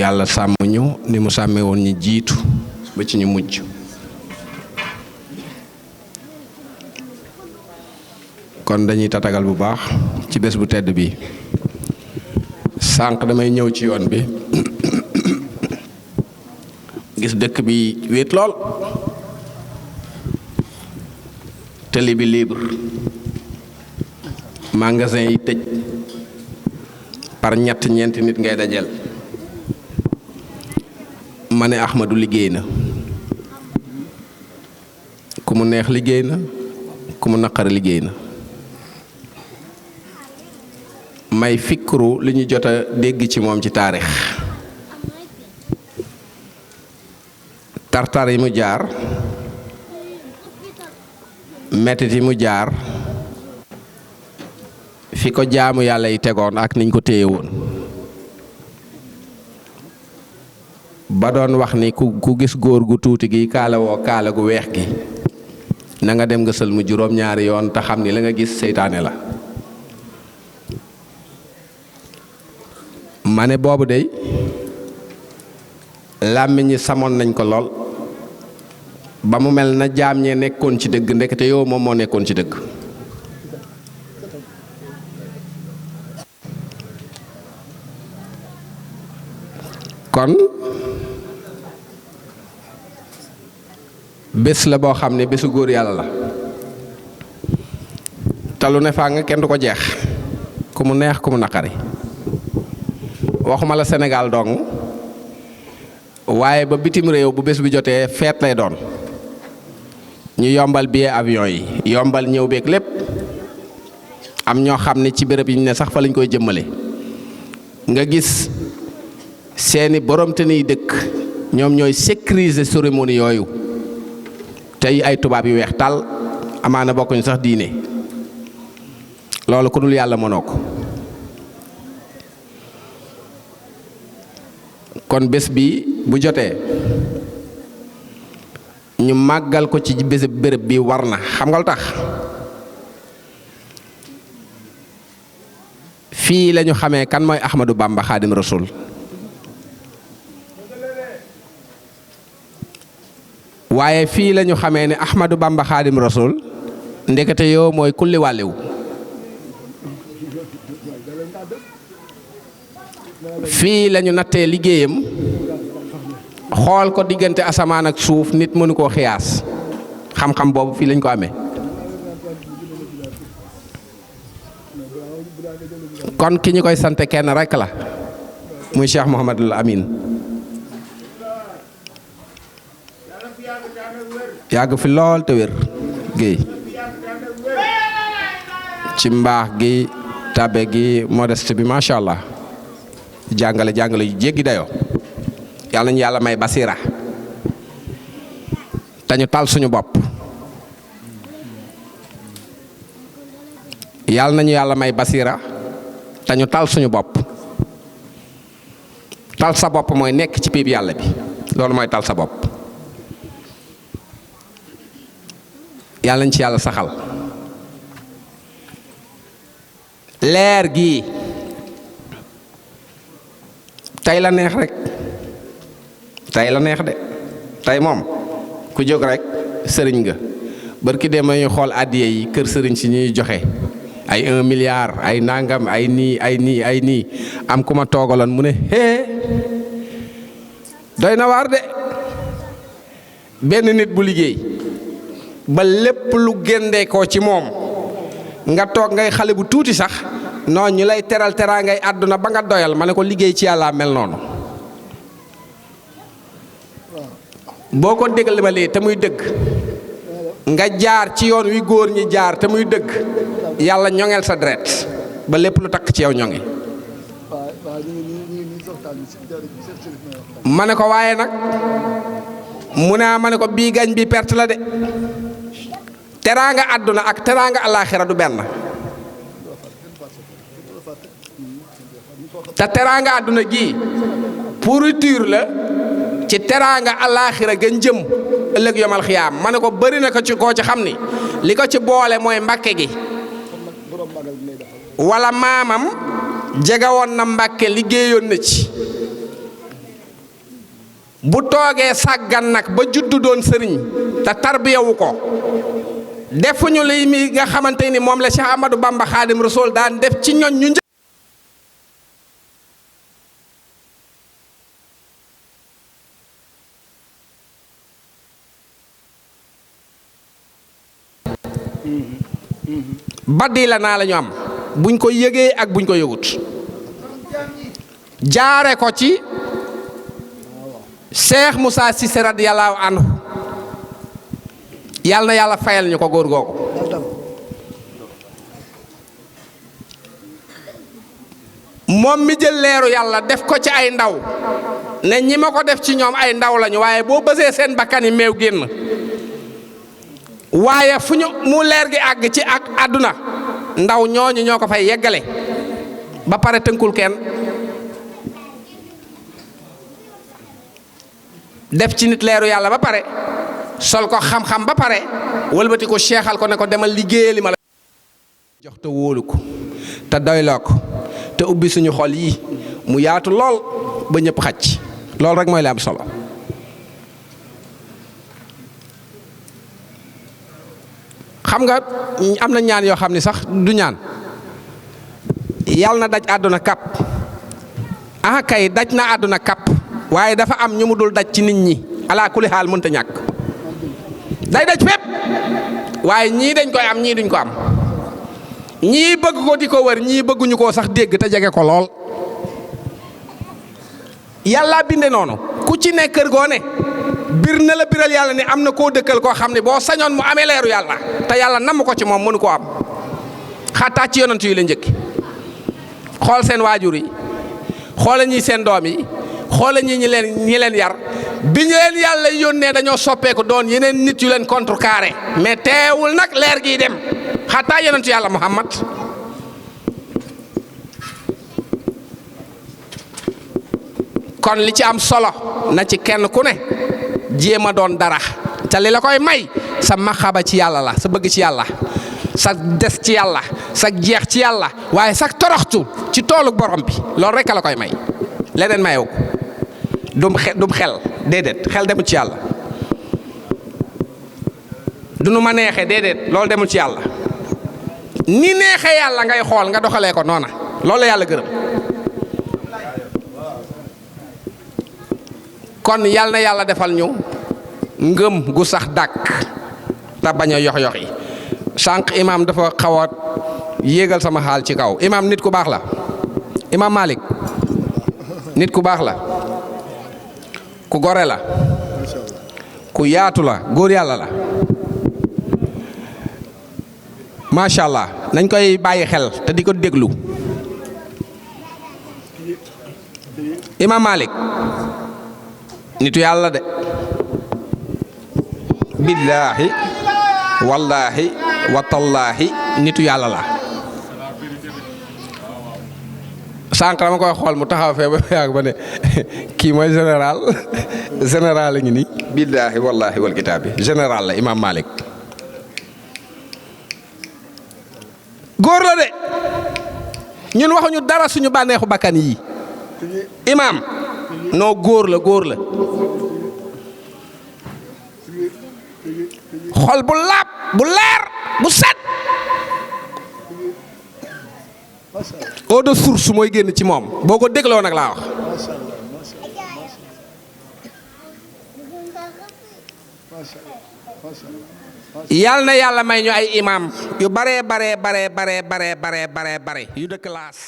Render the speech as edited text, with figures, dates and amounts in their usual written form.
yàlla sàmm ñu ni mu sàmmee woon ñi jiitu ba ci ñu mujj. kon dañuy tatagal bu baax ci bés bu tedd bi. sànq damay ñëw ci yoon bi gis dëkk bi wéet lool, télé bi libre, magasin yi tëj, par ñett ñeenti nit ngay dajel. ma ne Ahmadou liggéey na, ku mu neex liggéey na, ku mu naqari liggéey na. may fikru li ñu jot a dégg ci moom ci taarix, tartar yi mu jaar, mettit yi mu jaar, fi ko jaamu yàlla yi tegoon ak niñ ko téye woon. ba doon wax ni ku gis góor gu tuuti gi kaala woo kaala gu weex gi na nga dem nga sël mu juróom-ñaari yoon te xam ni la nga gis seytaane la. ma ne boobu dey làmmiñ ñi samoon nañ ko lool ba mu mel na jaam ñee nekkoon ci dëgg ndekete yow moom moo nekkoon ci dëgg. kon bés la boo xam ne bésu góor yàlla la te lu ne faa nga kenn du ko jeex, ku mu neex ku mu naqari. waxuma la Sénégal dong waaye ba bitim réew bu bés bi jotee feet lay doon, ñu yombal billet avion yi, yombal ñëw beeg lépp. am ñoo xam ne ci béréb yi ñu ne sax fa lañ koy jëmmale. nga gis seeni borom te niy dëkk ñoom ñooy sécuriser cérémonie yooyu, tey ay tubaab yu weex tàll amaana bokkuñu sax diine. loolu ku dul yàlla mënoo ko. kon bés bi bu jotee ñu màggal ko ci bés béréb bi war na. xam nga lu tax? fii lañu xamee kan mooy Ahmadou Bamba Xaadim Rasul. waaye fii lañu xamee ne Ahmadou Bamba Xaadim Rasul ndekete yoo mooy kulli wàlliw. fii lañu nattee liggéeyam xool ko diggante asamaan ak suuf, nit mënu koo xiyaas. xam-xam boobu fii lañ ko amee. kon ki ñu koy sante kenn rekk la, muy Cheikh Mouhamadul Amin. yàgg fi lool te wér géey ci mbaax gi, tabe gi, modeste bi, macha allah. jàngale yu jéggi dayoo. yàlla nañu yàlla may basira te ñu tal suñu bopp. yàlla nañu yàlla may basira te ñu tal suñu bopp. tal sa bopp mooy nekk ci piib yàlla bi, loolu mooy tal sa bopp. yàlla nañ ci yàlla saxal. leer gi tey la neex rek, tey la neex de. tey moom ku jóg rek sëriñ nga. barki dem ñu xool addiye yi kër sëriñ si ñuy joxe ay 1 milliard ay nangam ay nii ay nii ay nii. am ku ma toogaloon mu ne hee doy na waar de. benn nit bu liggéey ba lépp lu géndeekoo ci moom nga toog ngay xale bu tuuti sax noonu ñu lay teral teraa ngay àdduna ba nga doyal. ma ne ko liggéey ci yàlla mel noonu. boo ko déggalee te muy dëgg nga jaar ci yoon wi góor ñi jaar te muy dëgg, yàlla ñoŋeel sa deret ba lépp lu takk ci yow ñoŋi. ma ne ko waaye nag mu ne ma ne ko bii gañ bi perte la de. teraanga àdduna ak teraanga alaaxira du benn. te teraanga àdduna gi pourriture la ci teraanga alaaxira gën jëm ëllëg yomal xiyaam. ma ne ko bëri na ko ci koo ci xam ni li ko ci boole mooy mbàkke gi, wala maamam jegewoon na mbàkke liggéeyoon na ci. bu toogee sàggan nag ba juddu doon sëriñ te tarbiyawu ko defuñu li mi nga xamante ni moom la Cheikh Ahmadou Bamba Xaadim Rasul daan def ci ñoñ ñu njëkk baddi la naa la ñu am buñ ko yëgee ak buñ ko yëgut jaare ko ci Cheikh Moussa Cissé radiyallahu anhu yàlla na yàlla fayal ñu ko góor googu moom mi jël leeru yàlla def ko ci ay ndaw ne ñi ma ko def ci ñoom ay ndaw lañu waaye boo bësee seen bakkan yi meew génn waaye fu ñu mu leer gi àgg ci ak àdduna ndaw ñooñu ñoo ko fay yeggale ba pare tënkul kenn def ci nit leeru yàlla ba pare sol ko xam-xam ba pare wëlbati ko seexal ko ne ko demal liggéeyee li ma la jox te wóolu ko te doyloo ko te ubbi suñu xol yi mu yaatu lool ba ñëpp xaj loolu rek mooy li am solo xam nga am na ñaan yoo xam ni sax du ñaan yàlla na daj àdduna kàpp ah kay daj na àdduna kàpp waaye dafa am ñu mu dul daj ci nit ñi alaa kulli xaal mënta ñàkk day daj fépp waaye ñii dañ koy am ñii duñ ko am ñii bëgg ko di ko wër ñii bëgguñu koo sax dégg te jege ko lool yàlla binde noonu ku ci ne kër goo ne bir na la biral yàlla ne am na koo dëkkal koo xam ne boo sañoon mu amee leeru yàlla te yàlla namm ko ci moom mënu koo am xataa ci yonent yi la njëkki xool seen waajur yi xoola ñi seen doom yi xoola ñi ñi leen yar bi ñu leen yàlla yónnee dañoo soppeeku doon yeneen nit yu leen contrecarré mais teewul nag leer gii dem xataa yonentu yàlla Muhammad kon li ci am solo na ci kenn ku ne jéem a doon dara te li la koy may sa maxaba ci yàlla la sa bëgg ci yàlla sa des ci yàlla sa jeex ci yàlla waaye sa toroxtu ci toolu borom bi loolu rek la koy may leneen mayewu ko dum xel déedéet xel demul ci yàlla du nu ma neexee déedéet loolu demul ci yàlla ni neexee yàlla ngay xool nga doxalee ko noona loolu la yàlla gërëm kon yàlla na yàlla defal ñu ngëm gu sax dàkk te bañ a yox-yox yi sànq imaam dafa xaw a yéegal sama xaal ci kaw imaam nit ku baax la imaam Malick nit ku baax la ku gore la ku yaatu la góor yàlla la macha allah nañ koy bàyyi xel te di ko déglu imaam Malick nitu yàlla de billaahi wallaahi watallaahi nitu yàlla la sànq dama koy xool mu taxaw fee ba yàgg ba ne kii mooy général général la ngi nii billaahi wallaahi wal kitaabi général la imaam Malick góor la de ñun waxuñu dara suñu bànneexu bakkan yi imaam noo góor la xol bu laab bu leer bu set eau de source mooy génn ci moom boo ko dégloo nag laa wax yàlla na yàlla may ñu ay imaam yu bare yu dëkk Laas